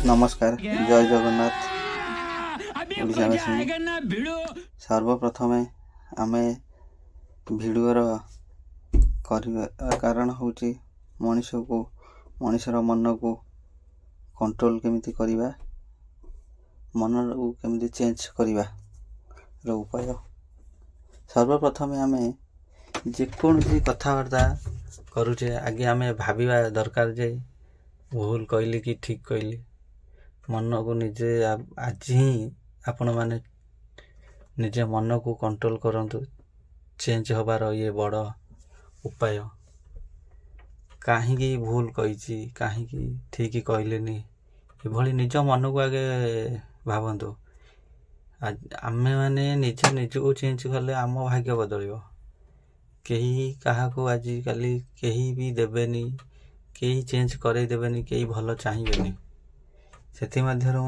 ନମସ୍କାର, ଜୟ ଜଗନ୍ନାଥ ଓଡ଼ିଶାବାସୀ। ସର୍ବପ୍ରଥମେ ଆମେ ଭିଡ଼ିଓର କରିବା କାରଣ ହେଉଛି ମଣିଷକୁ, ମଣିଷର ମନକୁ କଣ୍ଟ୍ରୋଲ କେମିତି କରିବା, ମନକୁ କେମିତି ଚେଞ୍ଜ କରିବାର ଉପାୟ। ସର୍ବପ୍ରଥମେ ଆମେ ଯେକୌଣସି କଥାବାର୍ତ୍ତା କରୁଛେ, ଆଗେ ଆମେ ଭାବିବା ଦରକାର ଯେ ଭୁଲ କହିଲି କି ଠିକ୍ କହିଲି। ମନକୁ ନିଜେ ଆଜି ହିଁ ଆପଣମାନେ ନିଜ ମନକୁ କଣ୍ଟ୍ରୋଲ କରନ୍ତୁ। ଚେଞ୍ଜ ହେବାର ଇଏ ବଡ଼ ଉପାୟ। କାହିଁକି ଭୁଲ କହିଛି, କାହିଁକି ଠିକ୍ କହିଲିନି, ଏଭଳି ନିଜ ମନକୁ ଆଗେ ଭାବନ୍ତୁ। ଆମେମାନେ ନିଜେ ନିଜକୁ ଚେଞ୍ଜ କଲେ ଆମ ଭାଗ୍ୟ ବଦଳିବ। କେହି କାହାକୁ ଆଜିକାଲି କେହି ବି ଦେବେନି, କେହି ଚେଞ୍ଜ କରେଇ ଦେବେନି, କେହି ଭଲ ଚାହିଁବେନି। ସେଥିମଧ୍ୟରୁ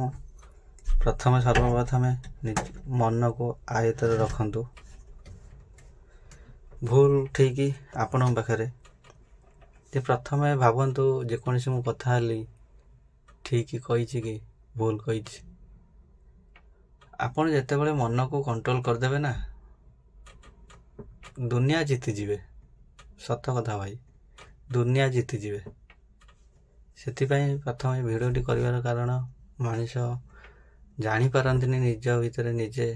ପ୍ରଥମେ, ସର୍ବପ୍ରଥମେ ନିଜ ମନକୁ ଆୟତରେ ରଖନ୍ତୁ। ଭୁଲ ଠିକ୍ ଆପଣଙ୍କ ପାଖରେ ଯେ ପ୍ରଥମେ ଭାବନ୍ତୁ, ଯେକୌଣସି ମୁଁ କଥା ହେଲି, ଠିକ୍ କହିଛି କି ଭୁଲ କହିଛି। ଆପଣ ଯେତେବେଳେ ମନକୁ କଣ୍ଟ୍ରୋଲ କରିଦେବେ ନା, ଦୁନିଆ ଜିତିଯିବେ। ସତ କଥା ଭାଇ, ଦୁନିଆ ଜିତିଯିବେ। ସେଥିପାଇଁ ପ୍ରଥମେ ଭିଡ଼ିଓଟି କରିବାର କାରଣ, ମଣିଷ ଜାଣିପାରନ୍ତିନି, ନିଜ ଭିତରେ ନିଜେ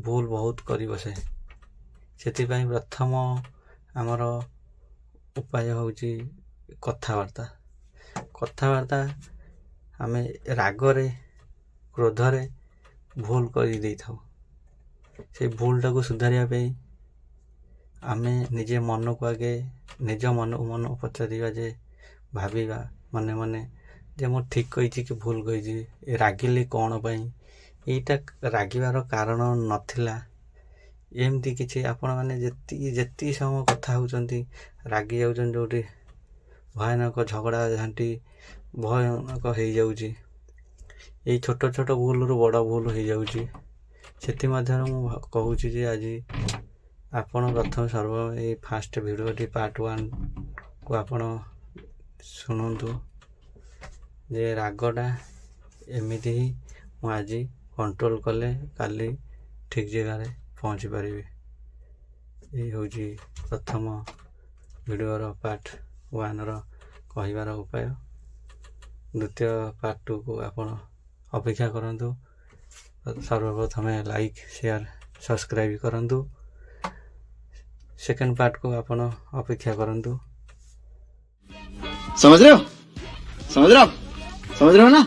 ଭୁଲ ବହୁତ କରି ବସେ। ସେଥିପାଇଁ ପ୍ରଥମ ଆମର ଉପାୟ ହେଉଛି କଥାବାର୍ତ୍ତା। କଥାବାର୍ତ୍ତା ଆମେ ରାଗରେ, କ୍ରୋଧରେ ଭୁଲ କରିଦେଇଥାଉ। ସେଇ ଭୁଲଟାକୁ ସୁଧାରିବା ପାଇଁ ଆମେ ନିଜେ ମନକୁ ଆଗେ ନିଜ ମନକୁ ମନ ପଚାରିବା ଯେ ଭାବିବା ମନେ ମନେ ଯେ ମୁଁ ଠିକ୍ କହିଛି କି ଭୁଲ କହିଛି, ରାଗିଲି କ'ଣ ପାଇଁ, ଏଇଟା ରାଗିବାର କାରଣ ନଥିଲା। ଏମିତି କିଛି ଆପଣମାନେ ଯେତିକି ଯେତିକି ସମୟ କଥା ହେଉଛନ୍ତି, ରାଗି ଯାଉଛନ୍ତି, ଯେଉଁଠି ଭୟାନକ ଝଗଡ଼ା ଝାଣ୍ଟି ଭୟାନକ ହେଇଯାଉଛି। ଏଇ ଛୋଟ ଛୋଟ ଭୁଲରୁ ବଡ଼ ଭୁଲ ହେଇଯାଉଛି। ସେଥିମଧ୍ୟରୁ ମୁଁ କହୁଛି ଯେ ଆଜି ଆପଣ ପ୍ରଥମେ ଏଇ ଫାଷ୍ଟ ଭିଡ଼ିଓଟି ପାର୍ଟ ୱାନ୍କୁ ଆପଣ ଶୁଣନ୍ତୁ ଯେ ରାଗଟା ଏମିତି ହିଁ ମୁଁ ଆଜି କଣ୍ଟ୍ରୋଲ କଲେ କାଲି ଠିକ୍ ଜାଗାରେ ପହଞ୍ଚି ପାରିବି। ଏଇ ହେଉଛି ପ୍ରଥମ ଭିଡ଼ିଓର ପାର୍ଟ ୱାନ୍ର କହିବାର ଉପାୟ। ଦ୍ୱିତୀୟ ପାର୍ଟ ଟୁକୁ ଆପଣ ଅପେକ୍ଷା କରନ୍ତୁ। ସର୍ବପ୍ରଥମେ ଲାଇକ୍, ସେୟାର, ସବସ୍କ୍ରାଇବ୍ କରନ୍ତୁ। ସେକେଣ୍ଡ ପାର୍ଟକୁ ଆପଣ ଅପେକ୍ଷା କରନ୍ତୁ। समझ रहे हो? समझ रहे हो आप? समझ रहे हो ना?